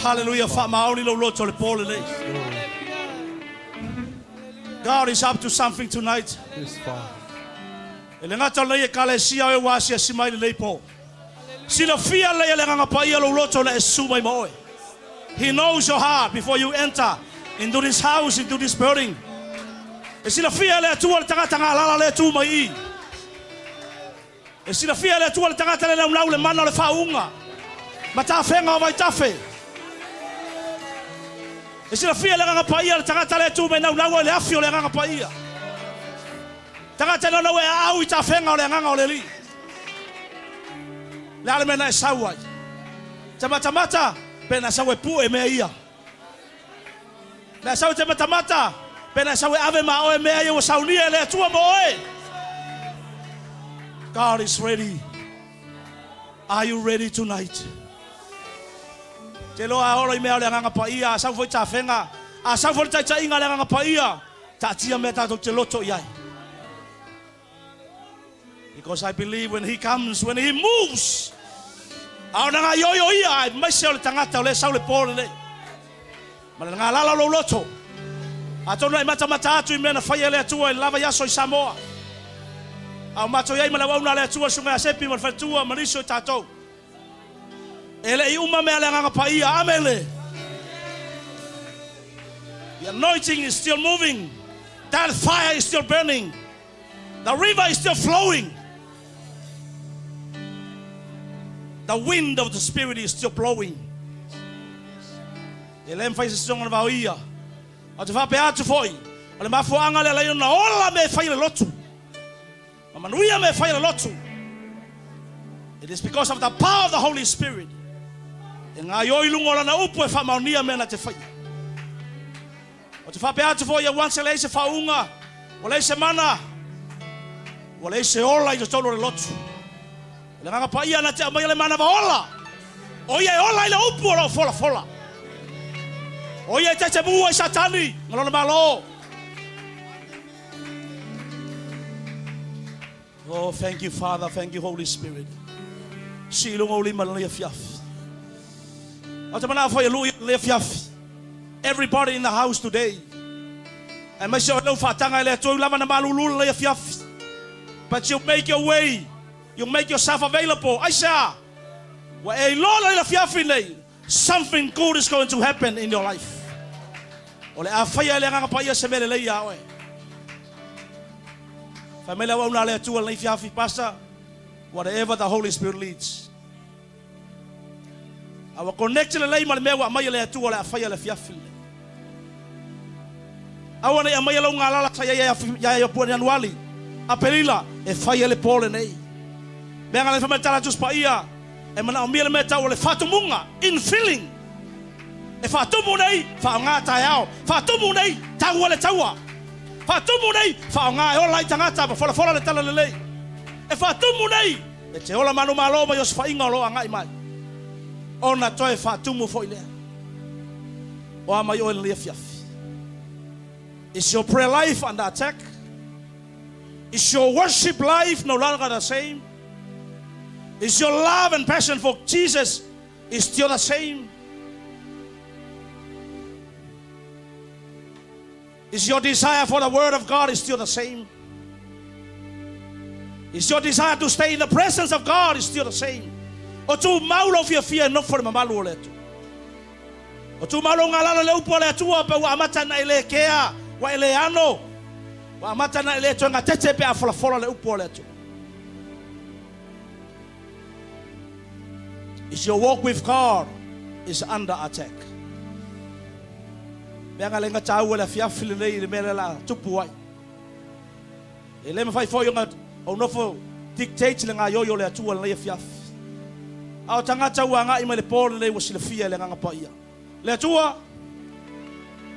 Haleluia, faamaoni lou loto i le po lenei. God is up to something tonight. Yes, Father. E le gata o lenei Ekalesia o e ua asiasi mai i lenei po. Silafia lelei e le Agaga Paia lou loto na e susu mai ma oe. He knows your heart before you enter into this house, into this building. E silafia e le Atua le tagata galala lea e tu mai i i. E silafia e le Atua le tagata le naunau le mana o le faauuga ma tafega o vaitafe. E silafia e le Agaga Paia le tagata lea e tu mai naunau ai le afi o le Agaga Paia. Tagata e naunau e aau i tafega o le Agaga o le Alii. Le a le mea na e sau ai? Te matamata pe na sau e pue mea ia. Mea sau te matamata pe na sau e ave ma oe mea ia ua saunia e le Atua mo oe. God is ready. Are you ready tonight? Te loa a olo i mea o le Agaga Paia, a sau foi tafega, a sau foi le taitaiga a le Agaga Paia, taatia mea tatou te loto i ai. Because I believe when he comes, when he moves, a o na gaioio ia, aemaise o le tagata o lea e sau le po lenei. Ma le galala o lou loto. Atonu e matamata atu i mea na faia e le Atua i le la vaiaso i Samoa. A o matou i ai ma le auauna a le Atua, le Susuga ia Sepi ma le faletua ma nisi o i tatou. E le i uma mea a le Agaga Paia. Amene. The anointing is still moving. That fire is still burning. The river is still flowing. The wind of the Spirit is still blowing. E le mafai se soga na vaoia. Ou te faapea atu foi, o le mafuaaga lea lai ona ola mea e fai le lotu. Ma manuia mea e fai le lotu. It is because of the power of the Holy Spirit. E ngaioi lunga o lana upu e faamaonia mea na te faia. Ou te faapea atu foi, once e leai se faauuga, ua leai se mana, ua leai se ola i totonu o le lotu. O le Agaga Paia na te aumaia le manava ola, o ia e ola i le upu o lo o folafola. O ia e taitemua i Satani ma lona malo. Oh, thank you, Father. Thank you, Holy Spirit. Sii i luga ou lima i lenei afiafi. Ou te manao foi e lui i lenei afiafi. Everybody in the house today. Aemaise oe lou faataga e le Atua lava na malulu lenei afiafi. But you make your way. You make yourself available. Aisea? Ua e iloa lenei afiafi nei. Something good is going to happen in your life. O le a faia e le Agaga Paia se mea lelei iā oe. Fai mai le auauna a le Atua lenei fiafi, Pastor, whatever the Holy Spirit leads. A ua connect lelei ma le mea ua aumai e le Atua o le a faia le afiafi lenei. Aua ne i aumaia lou galala sa i ai ia Iopua Ianuali, Aperila, e fai ai le po lenei. Mea nga le fai mai le tala a Tusi Paia, E manaomia le mea tau o le faatumuga, infilling. E faatumu nei, faaaoga taeao. Faatumu nei, taua le taua. Faatumu nei, faaaoga e ola ai tagata ma folafola le talalelei. E faatumu nei, e te ola manumalo mai osofaiga o lo o agai mai. Ona toe faatumu foi lea. O a mai oe lenei afiafi? Is your prayer life under attack? Is your worship life no longer the same? Is your love and passion for Jesus is still the same? Is your desire for the Word of God is still the same? Is your desire to stay in the presence of God is still the same? O tumau lou fiafia e nofo i le mamalu o le Atua. O tumau lou galala i le upu a le Atua pe ua amata ina e le kea, ua e le ano, ua amata ina e le toe gatete pe a folafola le upu a le Atua. Is your walk with God is under attack? Mea nga lenga tāua le afiafi lenei i le mea le la tupu ai. E le mafai foi ona ou nofo dictate le gaoioi o le Atua i lenei afiafi. A o tagata ua agai mai le po lenei ua silafia e le Agaga Paia. Le Atua,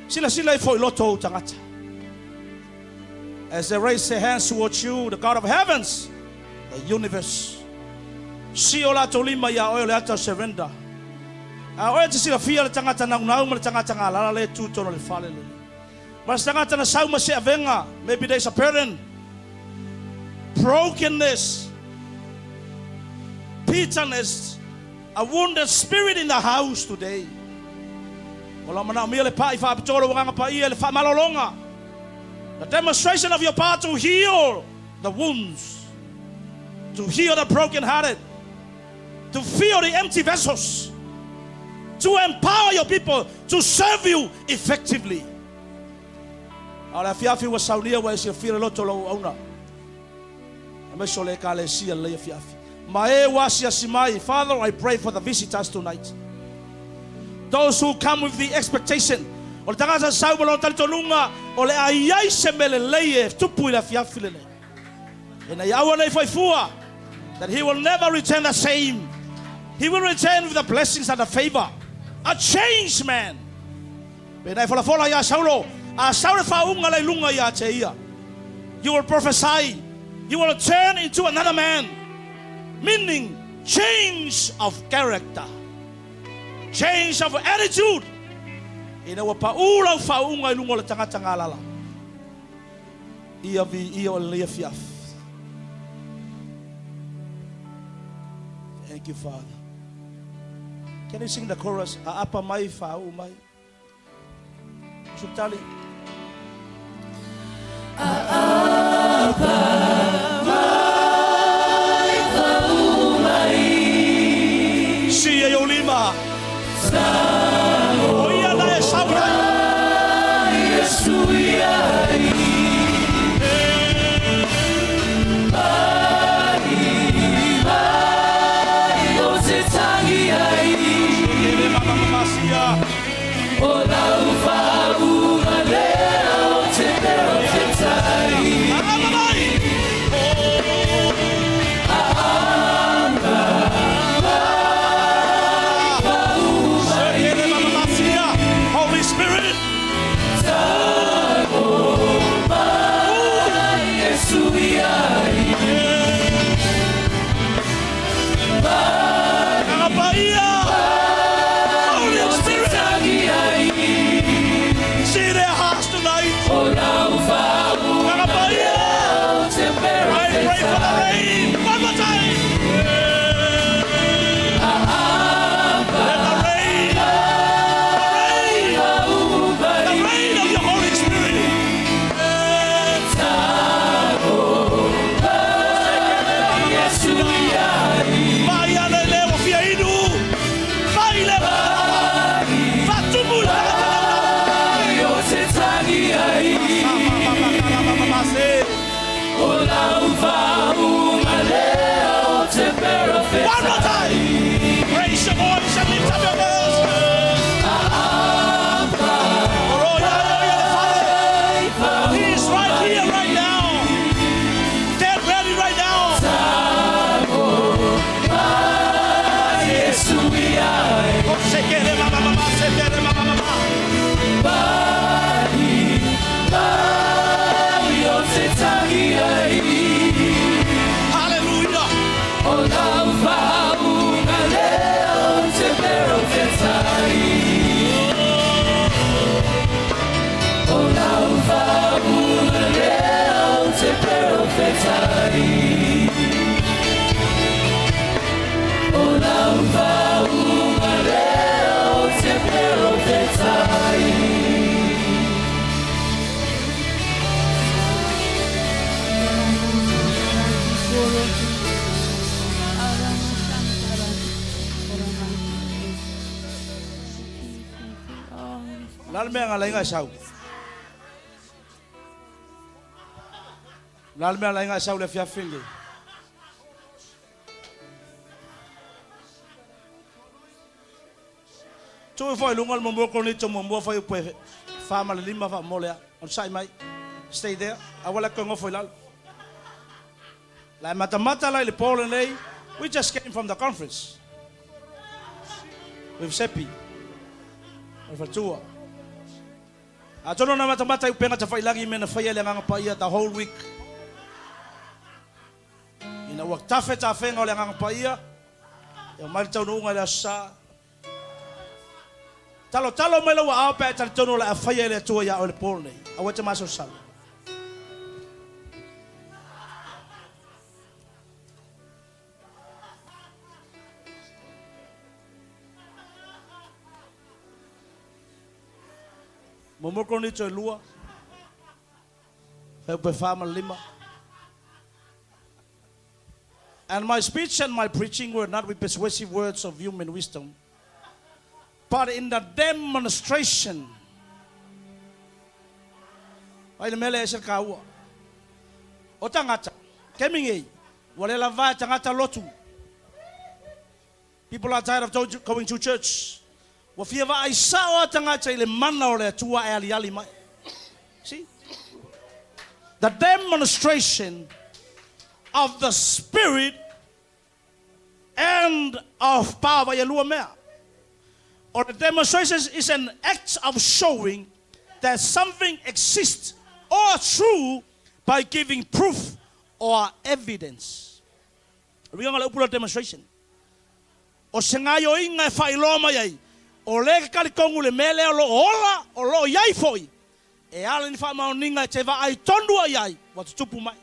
silasila ifo i loto o ou tagata. As they raise their hands towards you, the God of heavens, the universe. Sii o latou lima iā oe o le ata o surrender. A oe e te silafia le tagata naunau ma le tagata galala le tu tonu o le fale lenei. Ma se tagata na sau ma se avega, maybe there is a burden, brokenness, bitterness, a wounded spirit in the house today. O lo o manaomia le pa'i faapitoa o lou Agaga Paia i le faamalologa, the demonstration of your power to heal the wounds, to heal the broken hearted, to fill the empty vessels, to empower your people to serve you effectively. A o le afiafi ua saunia ua e silafia le loto o lau auauna, aemaise o le Ekalesia lenei afiafi. Ma e ua asiasi mai, Father, I pray for the visitors tonight. Those who come with the expectation, o le tagata sau ma lona talitonuga o le a i ai se mea lelei e tupu i le afiafi lenei. Ina ia aua nei faifua, that he will never return the same. He will return with the blessings and the favor. A changed man. Pēnā e folafola iā Saulo, a sau le faauuga lea i luga iā te ia. You will prophesy, you will turn into another man, meaning change of character, change of attitude, ina ua paʻū lau faauuga i luga o le tagata galala. Ia viia o lenei afiafi. Thank you, Father. Can you sing the chorus? Aapa mai, faauu mai. Sultali. Aapa mai, faauu mai. Si e lima. O ia la e sau ai. Holy Spirit. Holy Spirit. See their hearts tonight. I pray for the rain. One more time. Let the rain, the rain, the rain of your Holy Spirit. Mai ana i le ua fia inu. Mai le Faatumu le One more time. Raise your voice and lift up your hands. Oh, yeah, yeah, yeah, Father. He is right here, right now. Get ready right now. Sekere mama mama, sekere mama mama. Hallelujah. O le a le mea na ala ai sau? O le a le mea na ala ai sau i le afiafi lenei? Tuu ifo i luga le muamua Korinito muamua fuaiupu e 4 ma le 5 faamolemole a. Onosai mai. Stay there. Aua le toe nofo i lalo. La e matamata la i le po lenei. We just came from the conference with Sepi. O le faletua. Atonu na matamata i upega tafailagi i mea na faia e le Agaga Paia the whole week. Ina ua tafe tafega o le Agaga Paia, e omai le taunuuga i le Aso Sa. Talotalo mai lou aao pe a e talitonu o le a faia e le Atua iā oe le po lenei. Aua e te masalosalo. Muamua Korinito e lua, fuaiupu e fa ma le lima. And my speech and my preaching were not with persuasive words of human wisdom, but in the demonstration. Ai le mea lea e ese le kaua. O tagata, taimi nei, ua le lava e tagata lotu. People are tired of going to church. Ua fia vaai sao a tagata i le mana o le Atua e aliali mai. See? The demonstration of the Spirit and of power. Vai e lua mea. O the demonstration is an act of showing that something exists or true by giving proof or evidence. Uiga le upu le demonstration. O se gaoioiga e faailoa mai ai, o lea e talitonu le mea lea o lo o ola, o lo o i ai foi, e ala i ni faamaoniga e te vaai tonu ai ai, ua tutupu mai.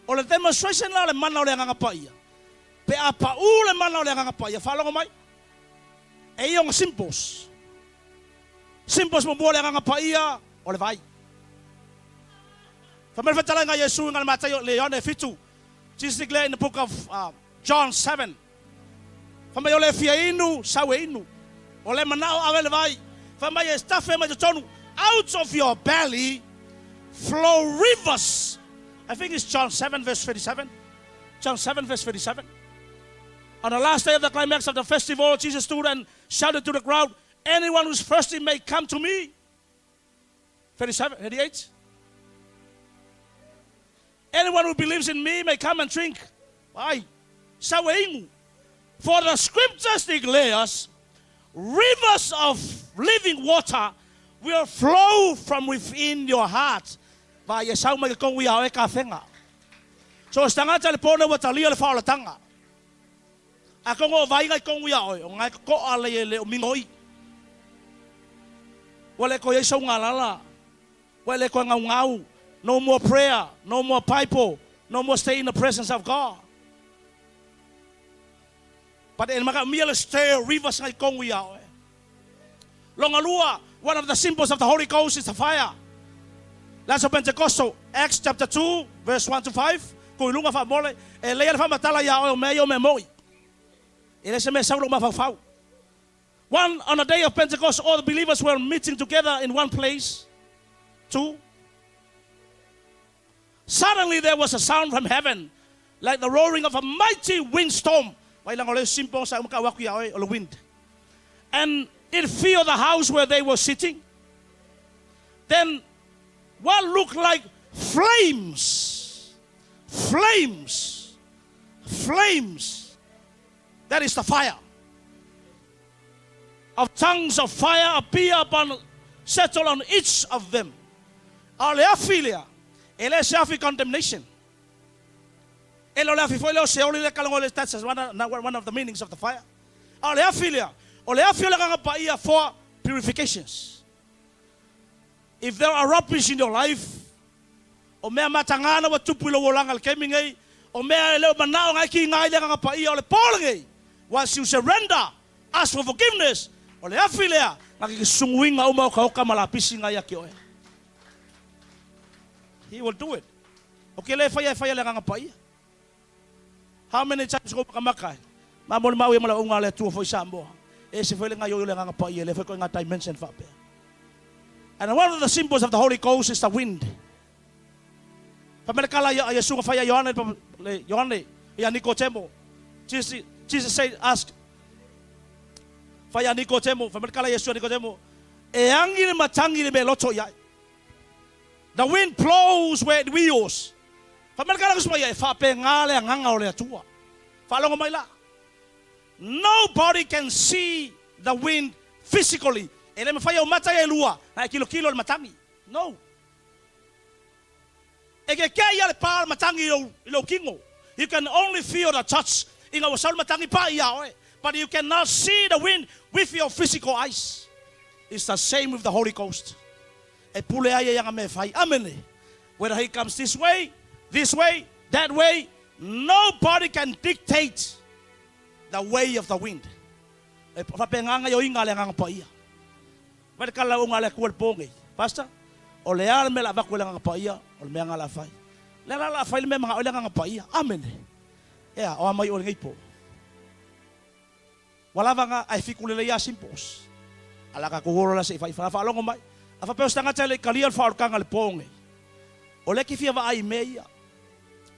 O le demonstration la o le mana o le Agaga Paia, pe a paū le mana o le Agaga Paia, faalogo mai, e ia ona symbols. Symbols muamua o le Agaga Paia, o le vai. Fai mai le fetalaiga a Iesu i le Mataio le Ioane 7, Jesus declared in the book of John 7, Fai mai o le fia inu, sau e inu. O le manao ave le vai. Fai mai e tafe mai totonu. Out of your belly flow rivers. I think it's John 7 verse 37. John 7 verse 37. On the last day of the climax of the festival, Jesus stood and shouted to the crowd, Anyone who's thirsty may come to me. 37, 38. Anyone who believes in me may come and drink. Why? Sau e inu. For the scriptures declares, rivers of living water will flow from within your heart. Va ia sau mai ke kongu ia oe ka whenga. So o se tagata le pō nei ua talia le faaolatanga. A kongo o vaiga i kongu ia oe, o ngai koko'a lei e le o mingoi. Ua le koe ai sau ngalala. Ua le koe ngaungau. No more prayer, no more Bible, no more stay in the presence of God. But e makaumia le stir rivers ngai kongu ia oe. Longa lua, one of the symbols of the Holy Ghost is the fire. Le aso Pentekoso, Acts chapter 2, verse 1 to 5, ko i lunga faamole, e lei a le faamatala iā oe o mea ia o mea moi. E le se mea sau lou mafaufau. One, on the day of Pentecost, all the believers were meeting together in one place. Two, suddenly there was a sound from heaven, like the roaring of a mighty windstorm. Vai langa o le simple sa umaka waku ia oe o le wind. And it filled the house where they were sitting. Then what looked like flames, flames, flames. That is the fire. Of tongues of fire appear upon, settle on each of them. A o le afi lea, e le se afi condemnation. E le o le afi foi lea o Seoli lea kalago le that's one of the meanings of the fire. A o le afi lea, o le afi o le Agaga Paia for purifications. If there are rubbish in your life, o mea matagā na ua tupu i lou olaga i le taimi nei, o mea e le o manao ngai kiga ai le Agaga Paia o le pō lenei, once you surrender, ask for forgiveness, o le afi lea, na ke suguiga uma o ka oka ma lapisi ngai ia ki oe. He will do it. O ke le whaia e whaia le Agaga Paia. How many times ko makamaka e? Ma mo le mau ia ma le unga le Atua foi Samoa. E se foi le ngai o le Agaga Paia, le foi ko ngā dimension whapea. And one of the symbols of the Holy Ghost is the wind. Fa mai le kala ia Iesu nga whaia Ioane, le Ioane, ia Nikotemo. Jesus said, ask, whaia Nikotemo, fa mai le kala Iesu a Nikotemo, e angi le matangi le me loto i ai. The wind blows where it wills. Fa mai le kala kusuma ia, e whapengā le anganga o le Atua. Whaalongo mai la. Nobody can see the wind physically. E le mawhai au mata ia e lua, na e kilo kilo le matangi. No. E ke kea ia le pā le matangi i lou kino. You can only feel the touch i ngā ua sau le matangi pā ia oe. But you cannot see the wind with your physical eyes. It's the same with the Holy Ghost. E pule ai e anga me whai. Amen. Whether he comes this way, this way, that way, nobody can dictate the way of the wind. E whapenganga i o inga le anganga pa ia. Vaai le kalauga a le Atua i le po nei. Pastor, o le a le mea o le a avatu e le Agaga Paia, o le mea lena o le a fai. O lea la o le a fai le mea e manao ai le Agaga Paia. Amene. Ea, o a mai oe i lenei po. Ua lava na, ae fitu lelei lava simples. Ae o le a tatou o loa la se i fai. Faalogo mai. A faapea o se tagata e le i talia le faaolataga i le po nei, o lea e te fia vaai i mea ia.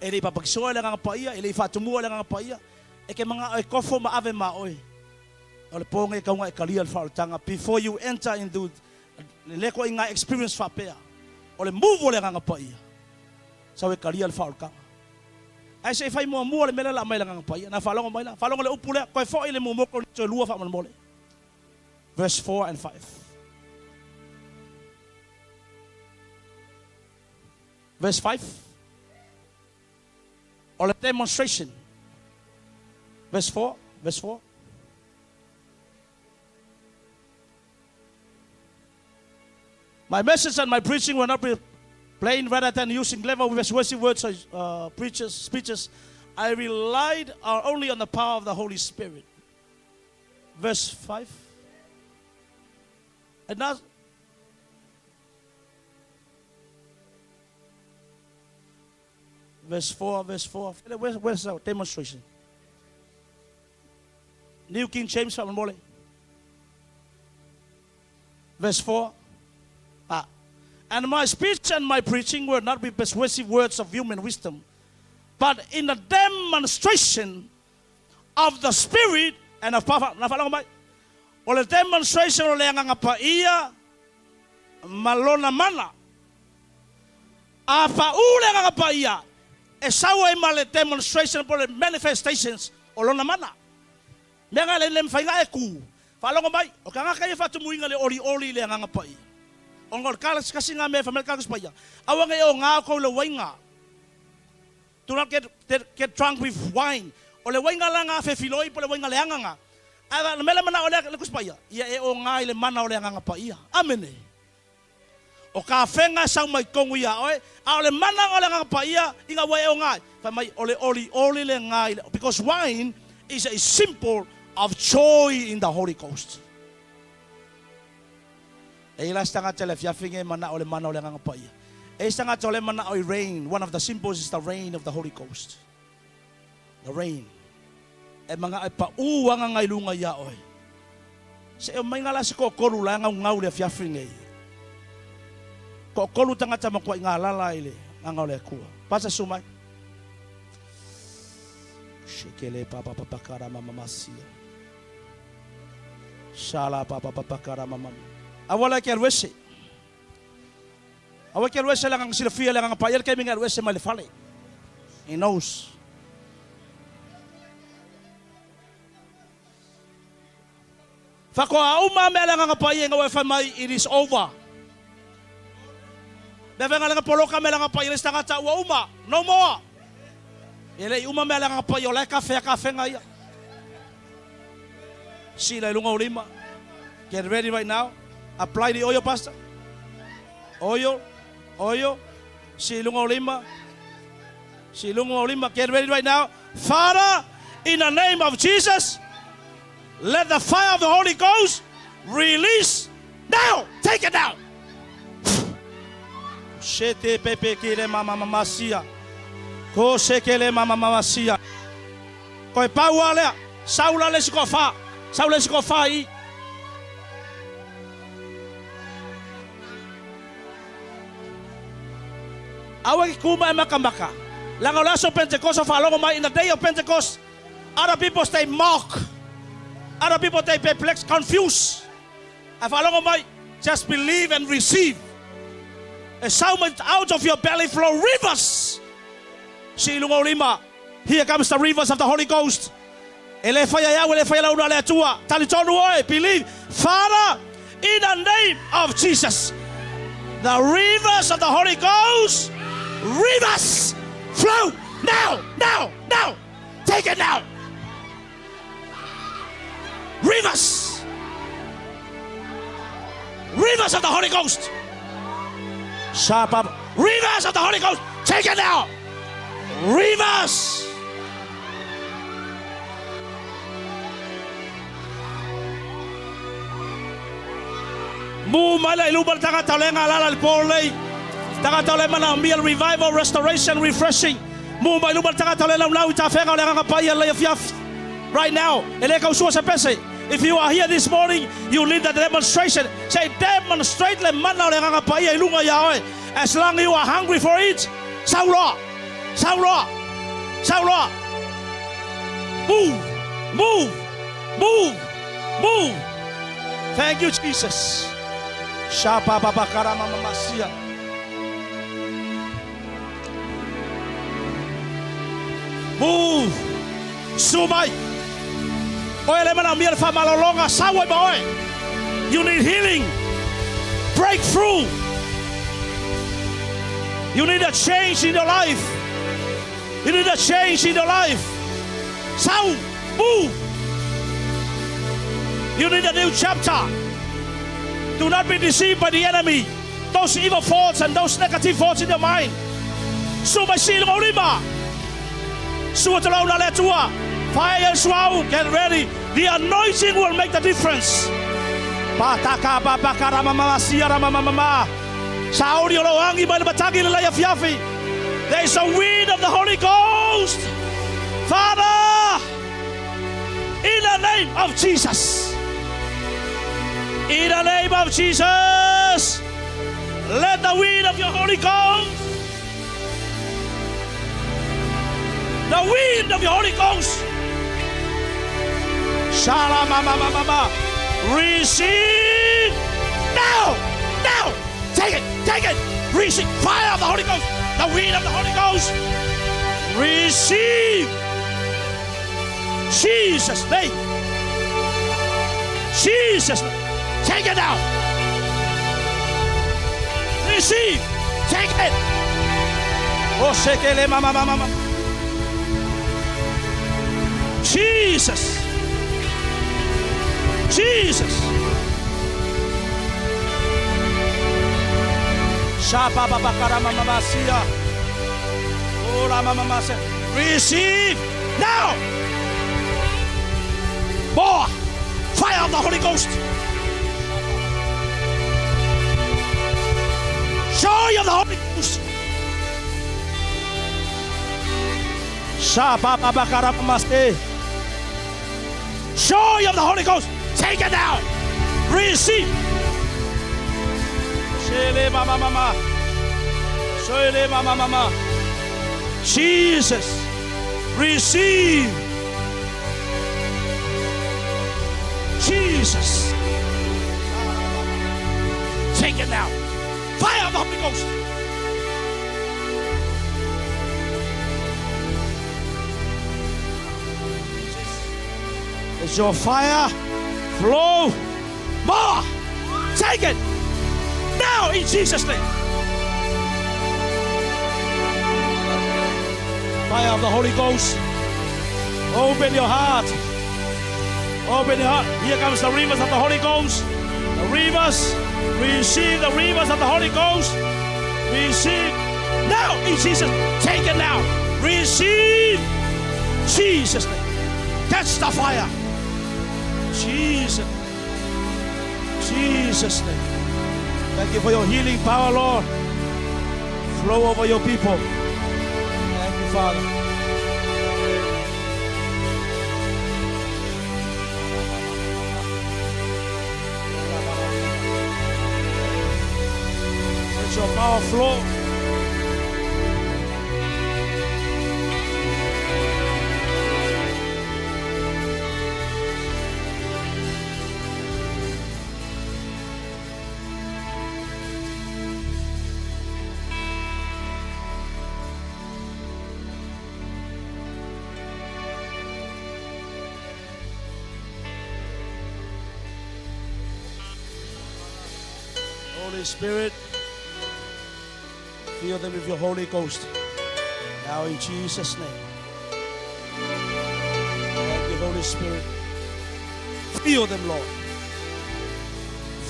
E le i papatisoa e le Agaga Paia, e le i faatumua e le Agaga Paia, e te manao e tofo ma ave ma oe. O le po nei e tatau ona e talia le faaolataga before you enter into le ituaiga experience faapea. O le move o le Agaga Paia, sau e talia le faaolataga. Ae se i fai muamua le mea lea o le a aumai e le Agaga Paia. Na faalogo mai la, faalogo i le upu lea, toe foi le muamua Korinito e lua faamolemole. Verse 4 and 5. Verse 5. O le demonstration. Verse 4, verse 4. My message and my preaching will not be plain rather than using clever persuasive words or uh, preachers, speeches. I relied only on the power of the Holy Spirit. Verse 5. And now, verse 4, verse 4. Where's, where's our demonstration? New King James faamolemole. Verse 4. Ah. And my speech and my preaching were not with persuasive words of human wisdom, but in the demonstration of the Spirit and of power. Na faalogo mai. O le demonstration o le Agaga Paia ma Lona mana. A paʻu le Agaga Paia, e sau ai ma le demonstration po o le manifestations o Lona mana. Mea na e le mafai na e ku. Faalogo mai, o tagata ia e faatumuina le olioli i le Agaga Paia. Ona o le kasi na mea e fai mai le Kalasi Paia, aua ne i oga outou i le uaiga. Do not get, get, get drunk with wine. O le uaiga la na afefiloi po o le uaiga leaga na. Ae o le mea lea manao le Tusi Paia, ia e oga i le mana o le Agaga Paia. Amene. O ka afega e sau mai totonu ia oe, a o le mana o le Agaga Paia ina ua e oga ai. Fai mai, o le olioli lena i le, because wine is a symbol of joy in the Holy Ghost. E i la se tagata i le afiafi nei e manao i le mana o le Agaga Paia. E i se tagata o lea e manao i rain, one of the symbols is the rain of the Holy Ghost. The rain. E manao e paʻū agaga i luga iā oe. Se e omai nga la se toatolu la e gaugau i le afiafi nei. Toatolu tagata matuai galala i le agaga o le Atua. Pasa susu mai. Shekele papa papa karama mamasia. Shala papa papa karama mama. Aua la e ke alu ese. Aua e ke alu ese le agaga silafia le agaga paia le taimi na e alu ese mai le fale. He knows. Faatoa uma mea le agaga paia ina ua e fai mai it is over. Mea venga lenga poloka mea le agaga paia le isi tagata ua uma. No more. E le i uma mea le agaga paia o la e kafea kafega ia. Sila i luga o lima. Get ready right now. Apply the oil, pastor. Oil, oil. Sii i luga o lima. Sii i luga o lima. Get ready right now. Father, in the name of Jesus, let the fire of the Holy Ghost release now. Take it now. Shete pepe kire mama mama sia. Ko sekele mama mama sia. Koe pau a lea. Sau la le isi toafa. Sau le isi toafa i i. Aua ke ku mai makamaka. Leaga o le aso o Pentecost o faalogo mai in the day of Pentecost other people stay mock. Other people they perplexed, confused. Ae faalogo mai just believe and receive. E sau mai out of your belly flow rivers. Sii i luga o lima. Here comes the rivers of the Holy Ghost. E le faia e au, e le faia lau na le Atua. Talitonu oe, believe. Father, in the name of Jesus, the rivers of the Holy Ghost, rivers flow now, now, now. Take it now. Rivers. Rivers of the Holy Ghost. Sharp up. Rivers of the Holy Ghost. Take it now. Rivers. Mu maila i luma le tagata o le galala i le po lenei. Tagata o le manaomia le revival, restoration, refreshing. Mu mai luma le tagata o le naunau i tafega o le Agaga Paia lenei afiafi. Right now, e le tausua se pese. If you are here this morning, you need the demonstration. Say, demonstrate le mana o le Agaga Paia i luga ia oe. As long you are hungry for it, sau loa, sau loa, sau loa. Move, move, move, move. Thank you, Jesus. Shabababakaramasia. Move. Su mai. Oe le manaomia le faamalologa, sau ai ma oe. You need healing. Breakthrough. You need a change in your life. You need a change in your life. Sau, move. You need a new chapter. Do not be deceived by the enemy. Those evil thoughts and those negative thoughts in your mind. Su mai si luga o lima. Sua te lau na le Atua. Fire suau. Get ready. The anointing will make the difference. Pataka babaka ramamama sia ramamama. Saori o lo angi mai le matagi le lai afiafi. There is a wind of the Holy Ghost. Father, in the name of Jesus. In the name of Jesus. Let the wind of your Holy Ghost, the wind of your Holy Ghost, Shalama receive now, now, take it, take it, receive fire of the Holy Ghost, the wind of the Holy Ghost, receive Jesus' name, Jesus, take it now, receive, take it. Oh, shekele mama mama mama. Jesus. Jesus. Shabababakaramasia. Oh, ramamamase. Receive now. More fire of the Holy Ghost. Joy of the Holy Ghost. Shabababakaramasia. Joy of the Holy Ghost. Take it now. Receive. Shele mama mama. Shele mama mama. Jesus. Receive. Jesus. Take it now. Fire of the Holy Ghost. Let your fire flow more. Take it now in Jesus' name. Fire of the Holy Ghost. Open your heart. Open your heart. Here comes the rivers of the Holy Ghost. The rivers. Receive the rivers of the Holy Ghost. Receive now in Jesus. Take it now. Receive Jesus' name. Catch the fire. Jesus. Jesus' name. Thank you for your healing power, Lord. Flow over your people. Thank you, Father. Let your power flow. Holy Spirit, fill them with your Holy Ghost. Now in Jesus' name. Thank you, Holy Spirit. Fill them, Lord.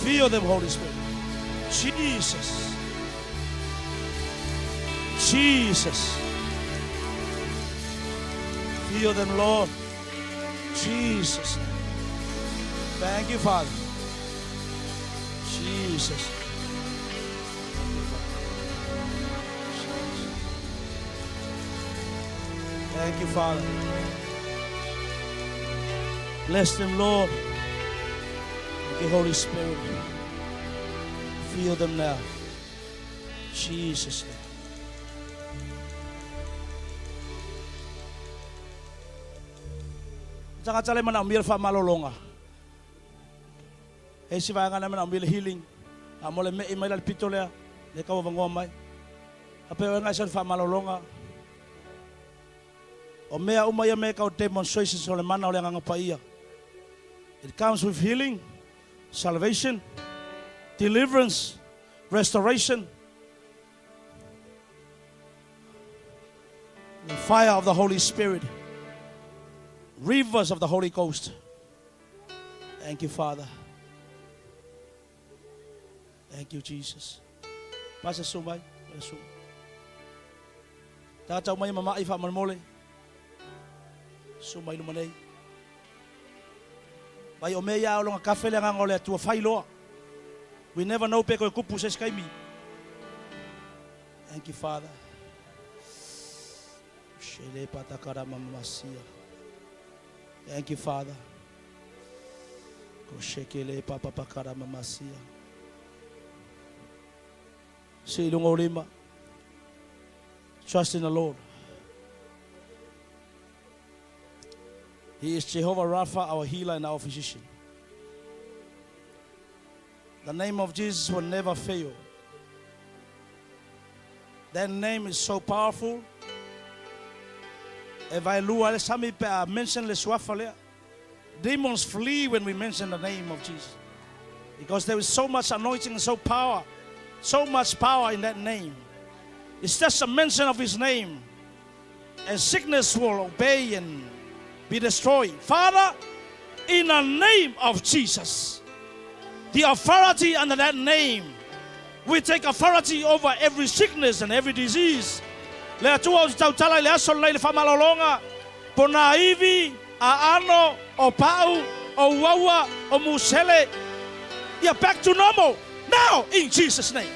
Fill them, Holy Spirit. Jesus. Jesus. Fill them, Lord. Jesus. Thank you, Father. Jesus. Jesus. Thank you, Father. Bless them, Lord. Thank you, Holy Spirit. Feel them now. Jesus' name. Tagata le manaomia le faamalologa. E isi vaega na e manaomia le healing. A mo le me'i mai la le pito lea, le tauavagoa mai. A pe o e gaisa le faamalologa. O mea uma ia me kau demonstrations o le mana o le Agaga Paia. It comes with healing, salvation, deliverance, restoration, the fire of the Holy Spirit, rivers of the Holy Ghost. Thank you, Father. Thank you, Jesus. Pasa su mai, su. Tagata uma ia mama'i faamolemole. Susu mai i luma nei. Vai o mea ia o longa kafe le agaga o le Atua fai loa. We never know pe koe kupu se isi taimi. Thank you, Father. Shele patakara mamasia. Thank you, Father. Ko shekele papapakara mamasia. Sii i luga o lima. Trust in the Lord. He is Jehovah Rapha, our healer and our physician. The name of Jesus will never fail. That name is so powerful. E vaelua ai le sami pe a mention le suafa lea. Demons flee when we mention the name of Jesus. Because there is so much anointing and so power, so much power in that name. It's just a mention of his name. And sickness will obey and be destroyed. Father, in the name of Jesus, the authority under that name, we take authority over every sickness and every disease. Le Atua o te tautala i le aso lenei le faamalologa, po nā ivi, aano, o pau, o uaua, o musele, ia back to normal now in Jesus name.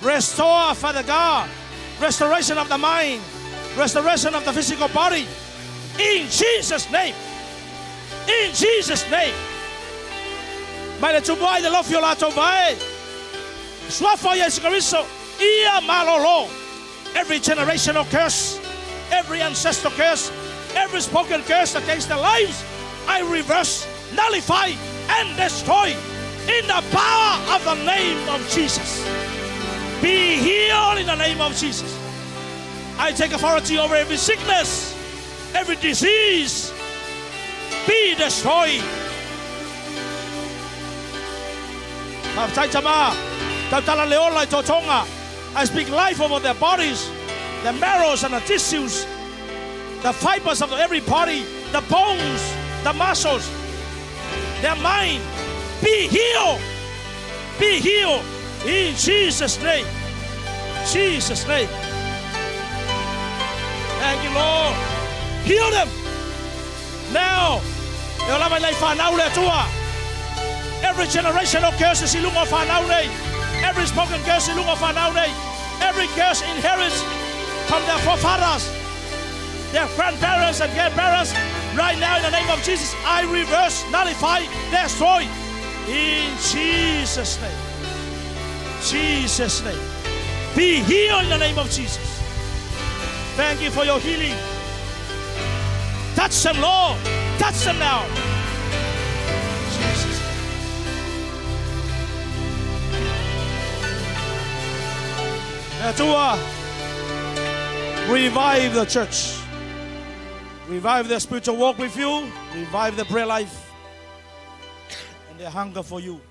Restore, Father God, restoration of the mind, restoration of the physical body in Jesus name. In Jesus name. Mai le tumu ai le lofi o latou vae. Suafa o Iesu Keriso, ia malolo. Every generational curse, every ancestral curse, every spoken curse against their lives, I reverse, nullify, and destroy in the power of the name of Jesus. Be healed in the name of Jesus. I take authority over every sickness, every disease. Be destroyed. Faafetai tama, tautala le ola i totoga. I speak life over their bodies, the marrows and the tissues, the fibers of every body, the bones, the muscles, their mind. Be healed. Be healed in Jesus' name. Jesus' name. Thank you, Lord. Heal them. Now, e o lava i lai whanau le Atua. Every generational curse i luga o whanau nei. Every spoken curse i luga o whanau nei. Every curse inherits from their forefathers, their grandparents and grandparents. Right now, in the name of Jesus, I reverse, nullify, destroy. In Jesus' name. Jesus' name. Be healed in the name of Jesus. Thank you for your healing. Touch them, Lord. Touch them now. Jesus. Le Atua, revive the church. Revive their spiritual walk with you. Revive their prayer life and their hunger for you.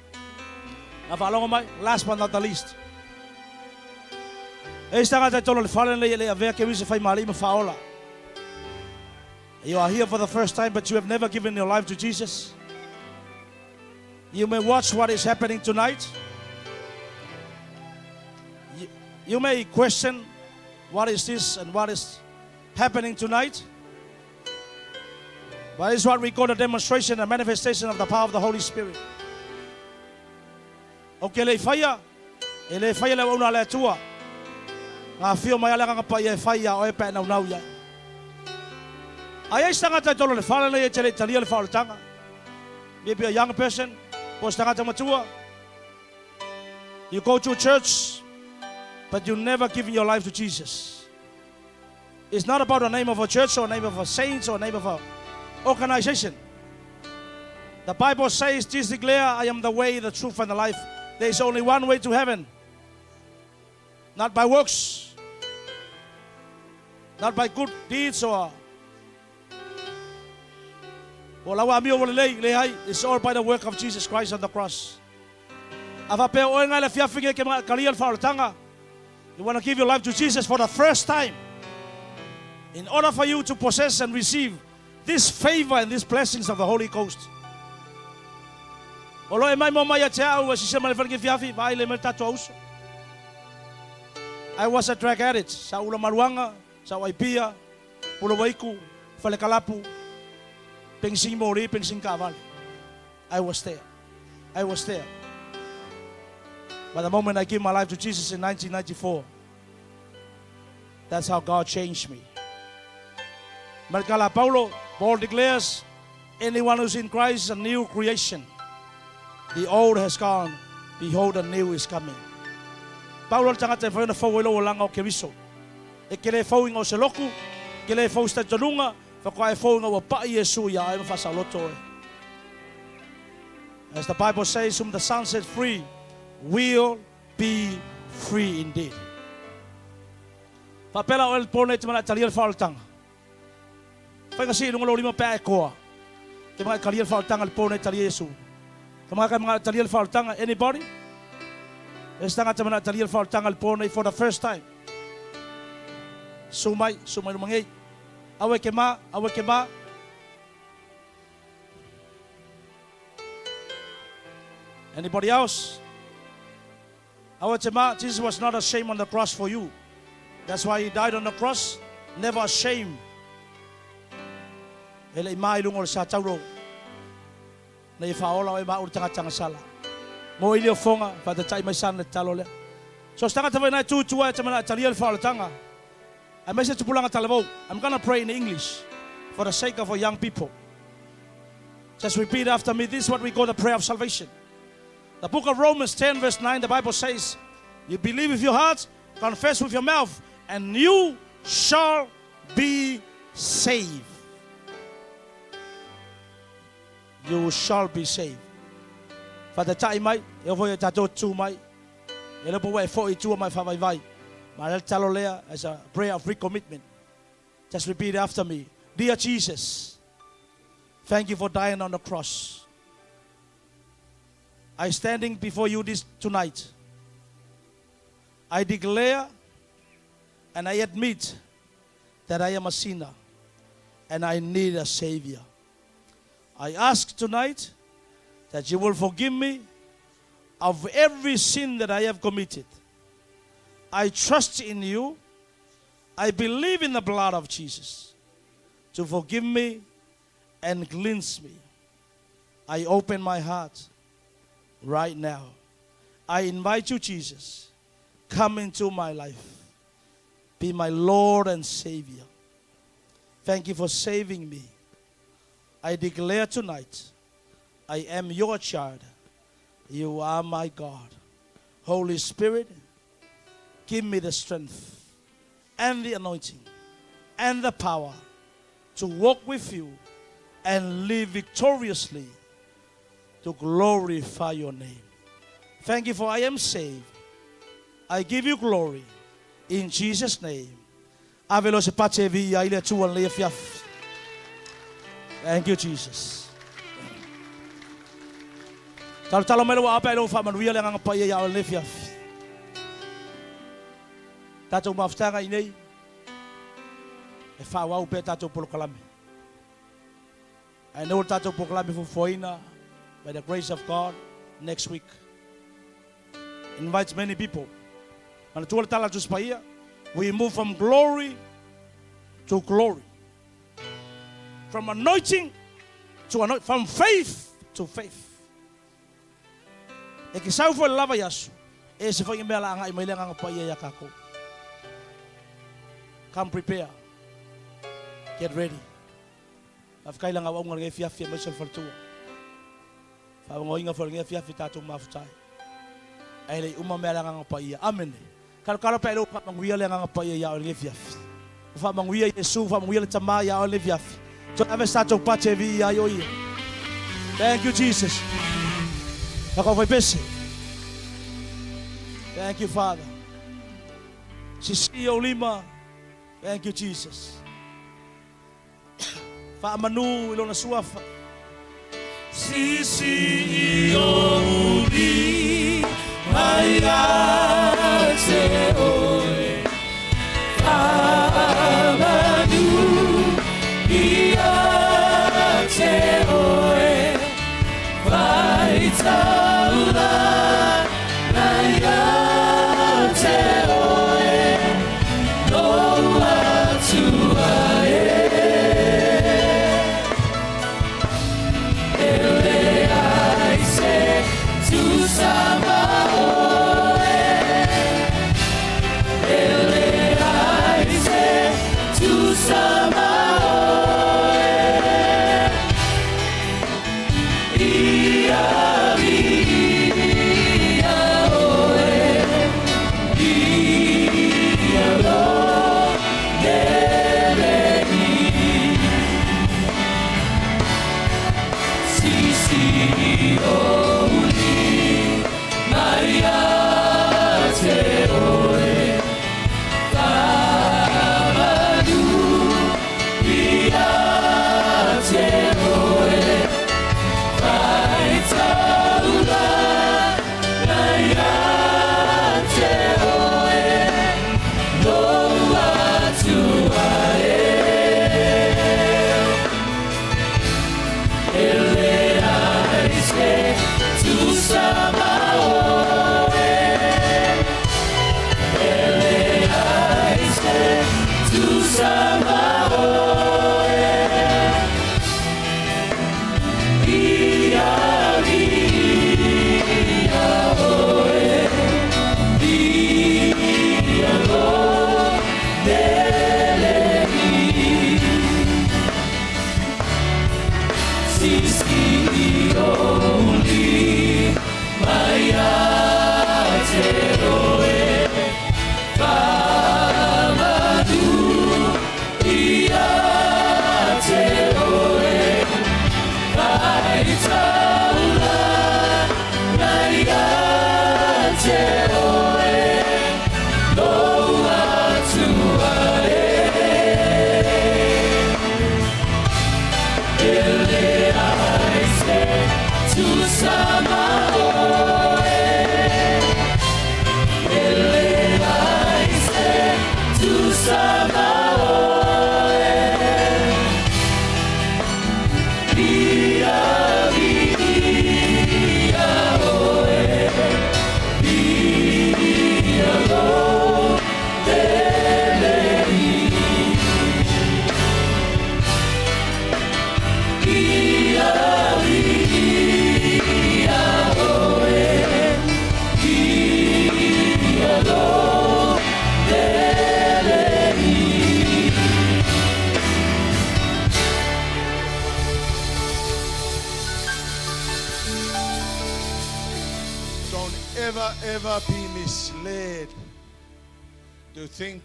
Na faalogo mai, last but not the least. E isi tagata i totonu o le fale lenei e le i avea Keriso e fai ma Alii ma Faaola. You are here for the first time but you have never given your life to Jesus. You may watch what is happening tonight. You, you may question what is this and what is happening tonight. But it's what we call a demonstration, a manifestation of the power of the Holy Spirit. Ou te le i faia, e le faia le auauna a le Atua. Na afio mai lava le Agaga Paia e fai ia oe pe a e naunau i ai. A i ai se tagata i totonu o le fale lenei e te le i talia le faaolataga, maybe a young person, po o se tagata matua, you go to church but you never given your life to Jesus. It's not about the name of a church or name of a saint or name of a organization. The Bible says, Jesus declare, I am the way, the truth, and the life. There is only one way to heaven. Not by works, not by good deeds or o lau amio ua lelei, leai, it's all by the work of Jesus Christ on the cross. A faapea o oe ngai le afiafi nei e te talia le faaolataga, you want to give your life to Jesus for the first time, in order for you to possess and receive this favor and these blessings of the Holy Ghost. O lo e mai mo mai ia te au, e sisia mai le fale ki fiafi, vaai le mai le tatou auso. I was a drug addict, sa ula maluanga, sa u aipia, pulawaiku, fale kalapu, pengsing moli, pengsing kaavale. I was there. I was there. But the moment I give my life to Jesus in 1994, that's how God changed me. Malkala Paulo, Paul declares, anyone who's in Christ is a new creation. The old has gone, behold, the new is coming. Paulo le tagata e mafai ona fou ai lou olaga o Keriso. E ke le fou ina o se loku, ke le fou se talitonuga, faatoa e fou ina ua pai Iesu ia oe ma faasaoloto oe. As the Bible says, whom the Son set free will be free indeed. Faapea la oe le po nei te mana e talia le faaolataga. Faiga sii i luga lou lima pe a e koa. Te mana e talia le faaolataga le po nei talia Iesu. Ka mana ka mana e talia le faaolataga. Anybody? E se tagata mana e talia le faaolataga le po nei for the first time. Su mai, su mai luma nei. Aue ke ma, aue ke ma. Anybody else? Aua te ma, Jesus was not ashamed on the cross for you. That's why he died on the cross, never ashamed. E le i ma i lunga o le sa tauro. Nei e whaola o e ma uru tangata sala. Mo i leo fonga, whatatai mai sana le tatalo lea. So se tagata foi nai tu tua e te mana e talia le whaolatanga. Aemaise tupulaga talavou. I'm gonna pray in English for the sake of our young people. Just repeat after me. This is what we call the prayer of salvation. The book of Romans 10 verse 9, the Bible says, You believe with your heart, confess with your mouth, and you shall be saved. You shall be saved. Whatatai mai, e ofo i tātou tū mai. E le po ua e foʻi i tua ma e faavaivai. Ma le tatalo lea as a prayer of recommitment. Just repeat after me. Dear Jesus, thank you for dying on the cross. I standing before you this tonight. I declare and I admit that I am a sinner and I need a savior. I ask tonight that you will forgive me of every sin that I have committed. I trust in you. I believe in the blood of Jesus to forgive me and cleanse me. I open my heart right now. I invite you, Jesus, come into my life. Be my Lord and Savior. Thank you for saving me. I declare tonight, I am your child. You are my God. Holy Spirit, give me the strength and the anointing and the power to walk with you and live victoriously to glorify your name. Thank you for I am saved. I give you glory in Jesus' name. Ave loa se pache e viia ai le Atua lenei afiafi. Thank you, Jesus. Talotalo mai lou ape ai lou faamanuia le Agaga Paia ia oe lenei afiafi. Tatou mafutaga i nei, e faaauau pea tatou polokalame. Ae nei o le tatou polokalame fuafuaina by the grace of God next week. Invite many people. Manatua le tala a le Tusi Paia, we move from glory to glory. From anointing to anointing, from faith to faith. E te sau foi le la vaiaso, e ese foi mea o le a agai mai le Agaga Paia ia tatou. Come prepare. Get ready. Faafetai i lana auauna i lenei afiafi aemaise o le faletua. Faavaoina foi i lenei afiafi tatou mafuta ai. Ae le i uma mea a le Agaga Paia. Amene. Talotalo pe a le ua faamanuia le Agaga Paia ia oe i lenei afiafi. Ua faamanuia Iesu, ua faamanuia le Tama ia oe i lenei afiafi. Toe ave se tatou pate e viia ai o Ia. Thank you Jesus. Whakau fai pese. Thank you Father. Sisi ou lima. Thank you Jesus. Faamanu i lona suafa. Sisi i ou lima ia te oe. Faamanu ia te oe. Faitaulaga ia te oe. Lou Atua e. E leai se tusa ma oe. E leai se tusa ma oe. Ia viia oe. Ia lo lelei. Sisi ou lima ia te oe. Faamanu ia te oe. Faitaulaga ia te oe. Lou Atua e. E leai se tusa ma oe. E leai se tusa ma oe. Ia viia oe. Ia lo lelei. Sisi ou lima ia te oe. Faamanu ia te oe. Faitaulaga ia te oe. Lou Atua e. E leai se tusa ma oe. E leai se tusa ma oe. Ia viia oe. Ia lo lelei. Ia viia oe. Ia lo lelei. Don't ever, ever be misled to think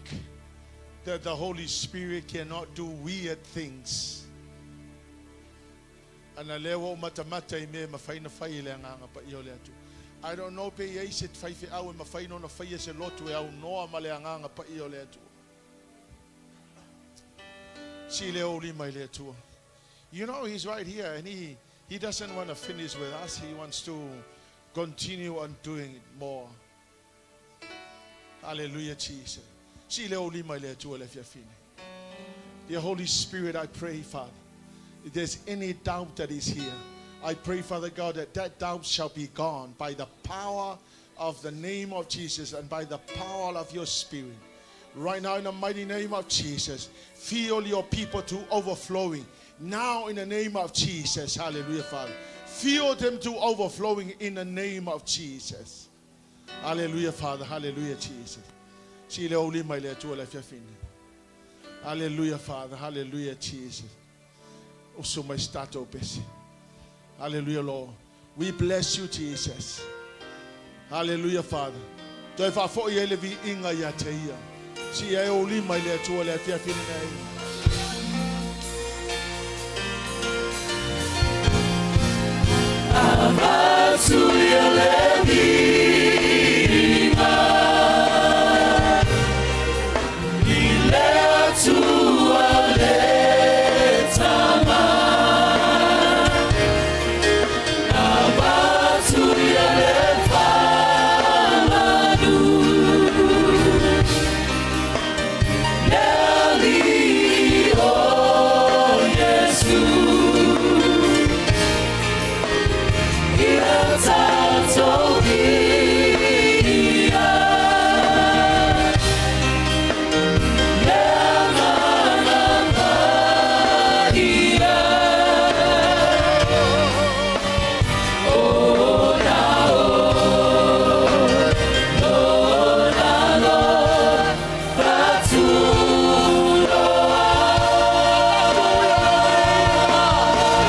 that the Holy Spirit cannot do weird things. Ana lea ua ou matamata i mea e mafai ona fai e le Agaga Paia o le Atua. I don't know pe i ai se faifeau e mafai ona faia se lotu e aunoa ma le Agaga Paia o le Atua. Sii lea o ou lima i le Atua. You know he's right here and he doesn't want to finish with us. He wants to continue on doing it more. Hallelujah, Jesus. Sii lea o ou lima i le Atua i le afiafi nei. Dear Holy Spirit, I pray, Father, if there's any doubt that is here, I pray, Father God, that that doubt shall be gone by the power of the name of Jesus and by the power of your Spirit. Right now, in the mighty name of Jesus, fill your people to overflowing. Now, in the name of Jesus, hallelujah, Father. Fill them to overflowing in the name of Jesus. Hallelujah, Father. Hallelujah, Jesus. Sii le ou lima i le Atua i le afiafi nei. Hallelujah, Father. Hallelujah, Jesus. Usu mai se tatou pese. Hallelujah, Lord. We bless you, Jesus. Hallelujah, Father. Toe faafoi ai le viiga ia te Ia. Sii ae ou lima i le Atua i le afiafi lenei.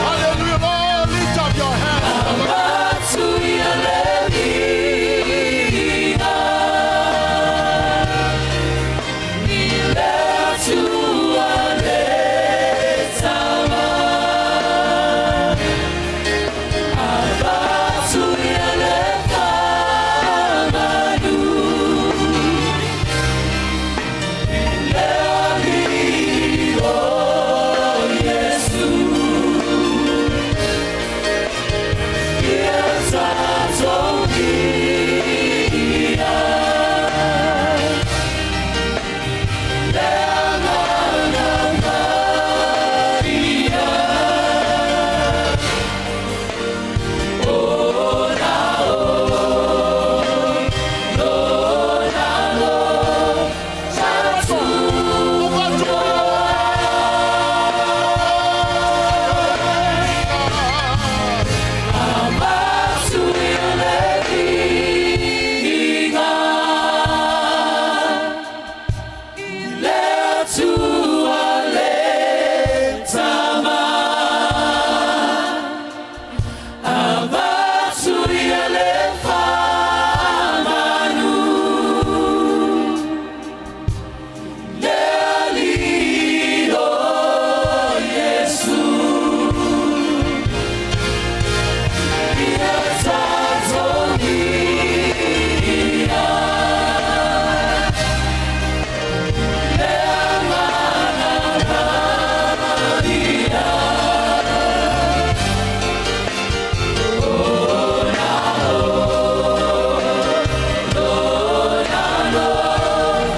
Hallelujah, Lord. Lift up your hands.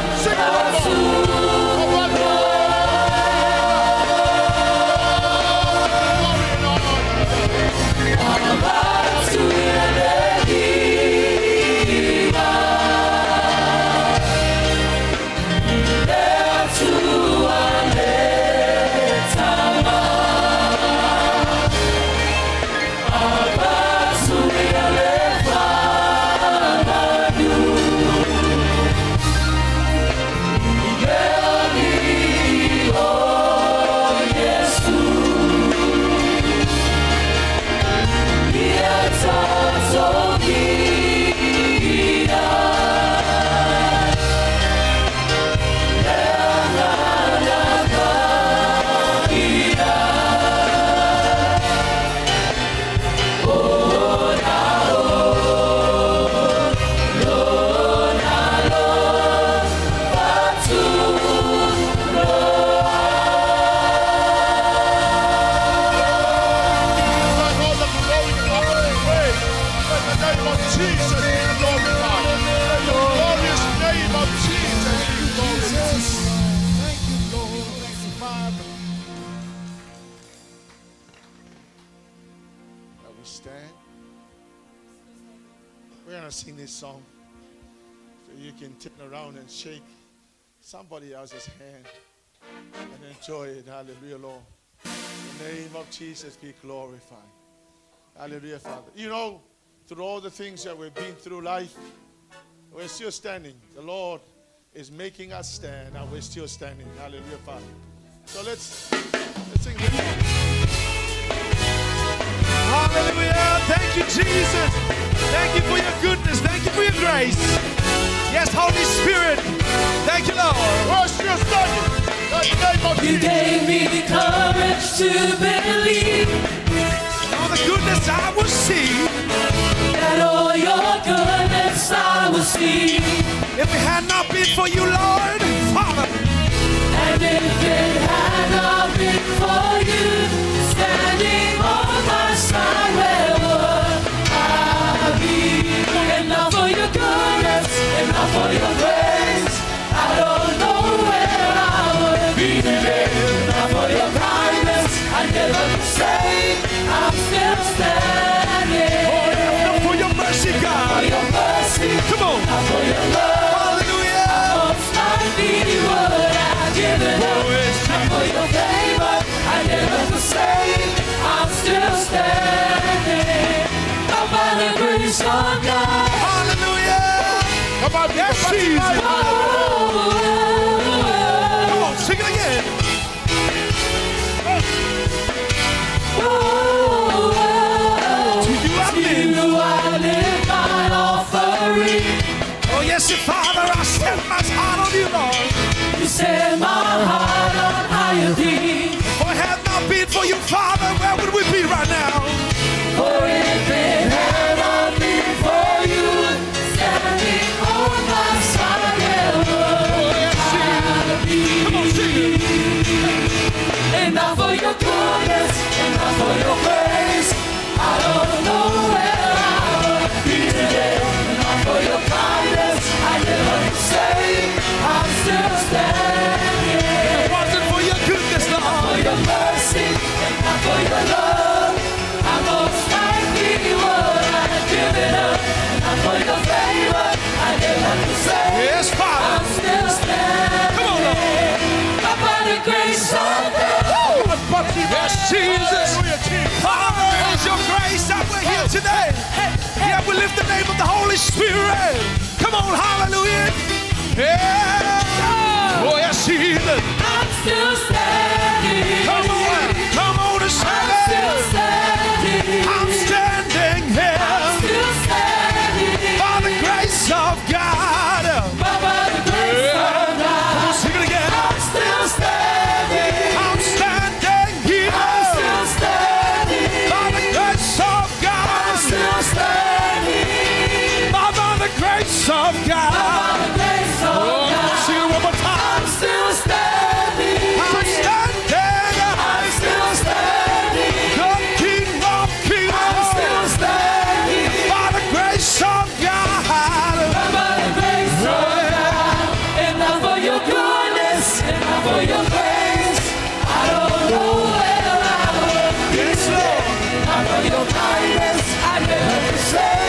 Sing it one more. Glory and honor. And all the glory and honor and praise. Let the name of Jesus be glorified. Let the glorious name of Jesus be glorified. Thank you, Lord. Thank you, Father. Now we stand. We're going to sing this song. So you can turn around and shake somebody else's hand and enjoy it. Hallelujah, Lord. The name of Jesus be glorified. Hallelujah, Father. You know, through all the things that we've been through life, we're still standing. The Lord is making us stand, and we're still standing. Hallelujah, Father. So let's sing this song. Hallelujah. Thank you, Jesus. Thank you for your goodness. Thank you for your grace. Yes, Holy Spirit. Thank you, Lord. We're still standing. In the name of You Jesus. gave me the courage to believe All the goodness I will see. that all your goodness I will see. If it had not been for you, Lord, Father, And if it had not been for you standing on my side, where would I be? And not for your goodness, and not for your grace, I don't know where I would be today. Not for your kindness, I never could say I'm still standing. not for your mercy, For God. your mercy, Come on. not for your love. Hallelujah. Most likely would have given up. Not for your favor, I never could say I'm still standing. Not by the grace of God. Hallelujah. Come on, Yes, people. Jesus. Oh, oh, Come on, sing it again. oh, oh. To you I To live. you I live my offering. Oh, yes, Father, I set my heart on you, Lord. You set my heart on higher things. For had not been for you, Father, where would we be right now? For if it had not been for you standing on my side, where would I be? Come on, sing it. And not for your goodness, and not for your grace, I don't know where I would be today. And not for your kindness, I never could say I'm still standing. It wasn't for your goodness, For Lord. your mercy, and not for your love, I most likely would have given up. Not for your favor, I never could say Yes, Father. I'm still standing. Come on, Lord. Not by the grace of God. Yes, Jesus. Hallelujah, Jesus. Father, it is your grace that we're here today. Yeah, we lift the name of the Holy Spirit. Come on, hallelujah. Yeah. Oh, yes, Jesus. I'm still standing. Come on, come on and I'm say still it. standing. I'm standing I'm here still standing. by the grace of God. By the grace of God. Come on, sing it again. I'm still standing. I'm standing here I'm still standing. by the grace of I'm God. still standing. By the grace of God. By the grace of Oh, God. sing it one more time. I'm still standing. I'm standing. I'm still standing. The King of Kings. I'm still standing. By the grace of God. By the grace of God. And not for your goodness, and not for your grace. I don't know where I would be Yes, today. Lord. Not for your kindness, I never could say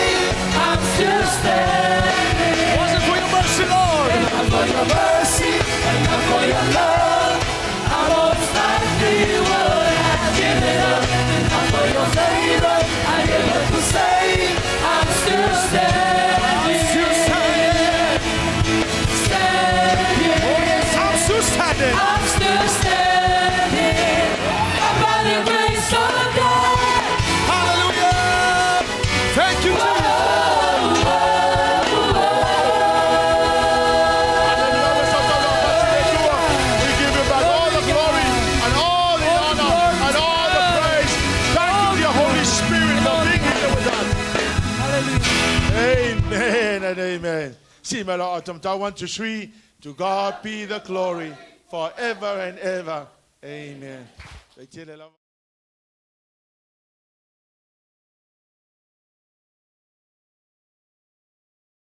I'm still standing. Wasn't for your mercy, Lord. And not for your mercy, and not for your love, I most likely would have given up. And not for your favor, I never could say I'm still standing. Still standing. Standing. Oh, yes, I'm still standing. I'm still standing. By the grace of God. Hallelujah. Thank you, Jesus. We give you back all the glory and all the honor and all the praise. Thank you, dear Holy Spirit, for being here with us. Amen and amen. See, my Lord, 1 to 3. To God be the glory forever and ever. Amen.